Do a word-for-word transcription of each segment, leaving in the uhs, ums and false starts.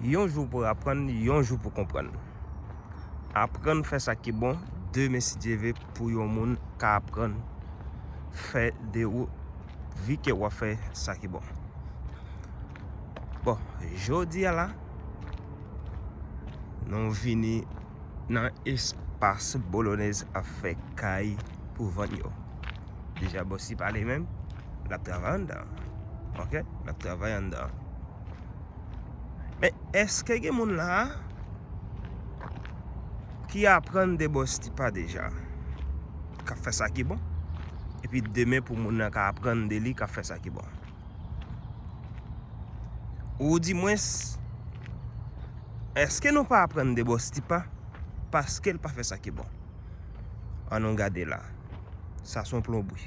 Yon jou pou aprann, yon jou pou konprann. Aprann fè sa ki bon, demen si Dye vle pou yon moun ka aprann fè de ou, vi ke w ap fè sa ki bon. Bon, jodi a la, nou vini nan espas Bolonèz ap fè kay pou vann yo. Deja, bòs li pale menm, l ap travay anndan. Oke? L ap travay anndan. Men èske gen moun la a ki aprann de bòs Tipa deja, k ap fè sa ki bon? Epi demen pou moun nan ka aprann de li k ap fè sa ki bon. Ou di mwens, èske nou pa aprann de bòs Tipa paske l pa fè sa ki bon? Ann nou gade la. Sa se yon plonbri.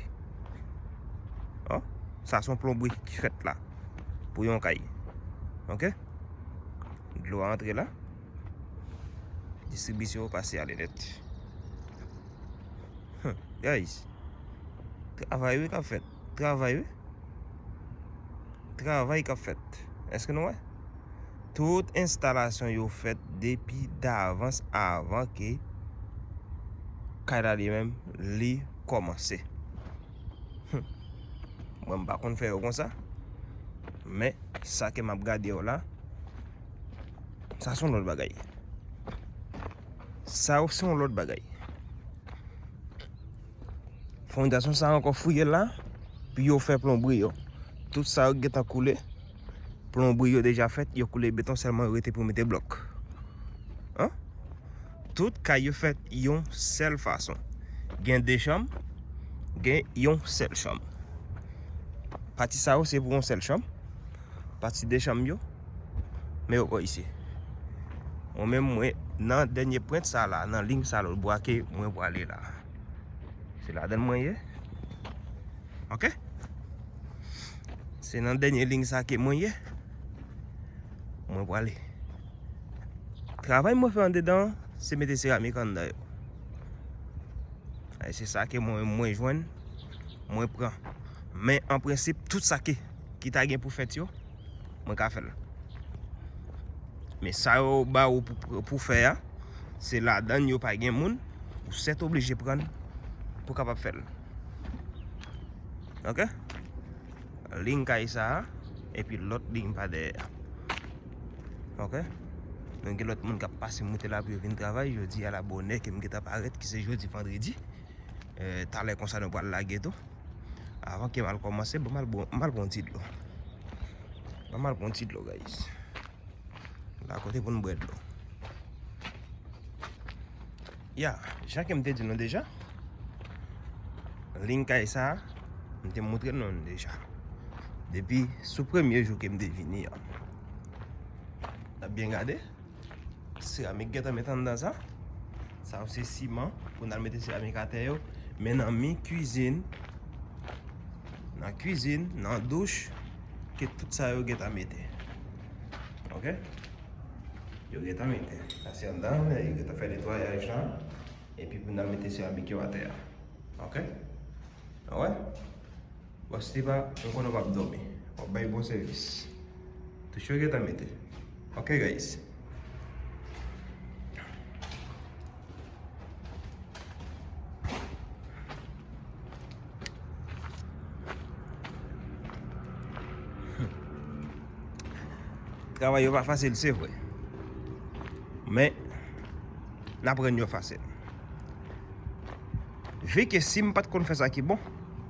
Ò, sa se yon plonbri ki fèt la. Pou yon kay. Oke? Dlo a antre la. Distribisyon yo pase ale nèt. Huh, guys. Travay wi k ap fèt. Travay wi. Travay k ap fèt. Èske nou wè? Tout enstalasyon yo fèt depi davans avan ke kay la li menm li kòmanse. Hmm. Mwen m pa konn fè yo konsa. Men sa ke m ap gade yo la, sa se yon lòt bagay. Sa yo se yon lòt bagay. Fondasyon sa ankò fouye la, pou yo fè plonbri yo. Tout sa yo gentan koule. Plonbri yo deja fèt, yo koule beton, sèlman yo rete pou mete blòk. An? Tout kay yo fèt yon sèl fason. Gen de chanm, gen yon sèl chanm. Pati sa yo se pou yon sèl chanm. Pati de chanm yo, men yo kò isi. Mwen menm, mwen nan dènye pwent sa la, nan liy sa lòt bwa ke mwen pwale la. Se ladann mwen ye. Oke? Se nan dènye liy sa ke mwen ye. Mwen pwale. Travay mwen fè andedan, se mete seramik anndan yo. E se sa ke mwen, mwen jwenn, mwen pran. Men an prensip, tout sa ke, ki ta gen pou fèt yo, mwen ka fè l. Men sa yo ba ou pou, pou fè a, se ladann yo pa gen moun, ou sètoblije pran l pou kapab fè l. Oke? Liy kay sa a, epi lòt liy pa dèyè a. Oke? Men gen lòt moun k ap pase moute la pou yo vin travay. Jodi a la bonè ke m gentan parèt, ki se jodi vandredi. Eh, talè konsa nou pral lage tou. Avan ke m al kòmanse, ban m al bon, m al pran ti dlo. Ban m al pran ti dlo, guys. La kote pou n bwè dlo. Ya, jan ke m te di nou deja, liy kay sa a, m te montre nou l deja. Depi sou premye jou ke m te vini an. N ap byen gade. Seramik gentan met anndan sa. Sa yo se siman pou n al mete seramik atè yo. Men nan mi kwizin, nan kwizin, nan douch, ke tout sa yo gentan mete. Oke? Yo gentan mete. Sa se anndan, yo gentan fè netwayaj la. Epi pou n al mete seramik yo atè a. Oke? Wè? Bòs Tipa, m konnen w p ap dòmi. W ap bay bon sèvis. Touch yo gentan mete. Oke, guys. Travay yo pa fasil, se vre. Men, n aprann yo fasil. Vi ke si m pa t konn fè sa ki bon,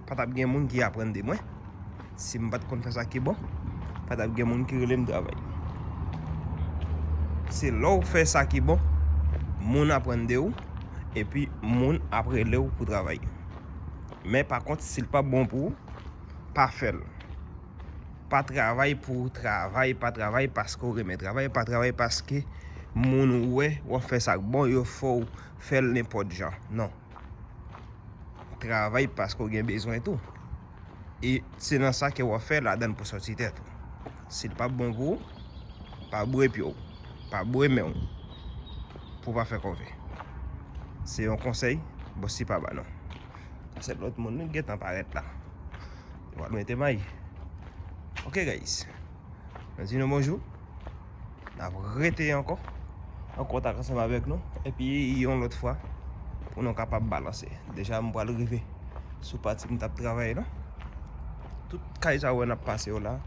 pa t ap gen moun ki aprann de mwen. Si m pa t konn fè sa ki bon, pa t ap gen moun ki rele m travay. Se lè w fè sa ki bon, moun aprann de ou, epi moun ap rele w pou travay. Men pa kont, si l pa bon pou ou, pa fè l. Pa travay pou travay, pa travay paske w renmen travay, pa travay paske moun wè w ap fè sa k bon, yo fè w fè l nenpòt jan. Non. Travay paske w gen bezwen tou. E se nan sa ke w ap fè ladann pou sòti tèt ou. Si l p ap bon pou ou, pa boure pye w, pa boure men w, pou w pa fè kòve. Se yon konsèy, Bòs Tipa ba nou. Sa se lòt moun, nou gentan parèt la. Yo pral mete may. Ok, guys. Nou di nou bonjou. N ap rete ankò an kontak ansanm avèk nou. Epi yon lòt fwa, pou nou kapab balanse. Deja, m pral rive sou pati m t ap travay la. Tout kay sa w wè n ap pase yo la,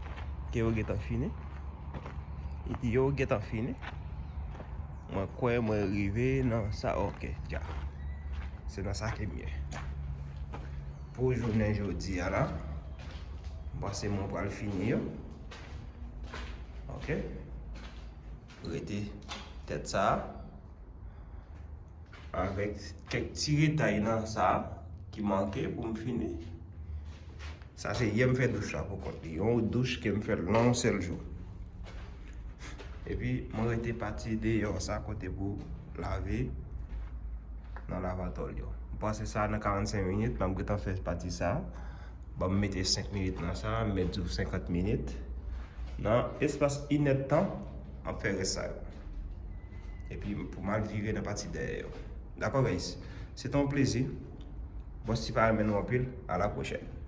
ke yo gentan fini. Yo gentan fini. Mwen kwè mwen rive nan sa. Ok, dja. Se nan sa ke m ye. Pou jounen jodi a la, m panse mwen pral fini yo. Ok. Rete tèt sa a. Avèk kèk ti retay nan sa a ki manke pou m fini. Sa se yè m fè douch la pou kont li. Yon douch ke m fè l nan yon sèl jou. Epi, mwen rete pati deyò sa kote pou lave nan lavatòl yo. M panse sa nan karannsenk minit, m ap gentan fè pati sa. Ban m mete senk minit nan sa, m mèt di w senkant minit. Nan espas inèdtan, m ap fè rès sa yo. Epi, pou m al vire nan pati dèyè yo. Dakò, guys? Se te yon plezi. Bòs ti pa renmen nou anpil. A la pwochèn.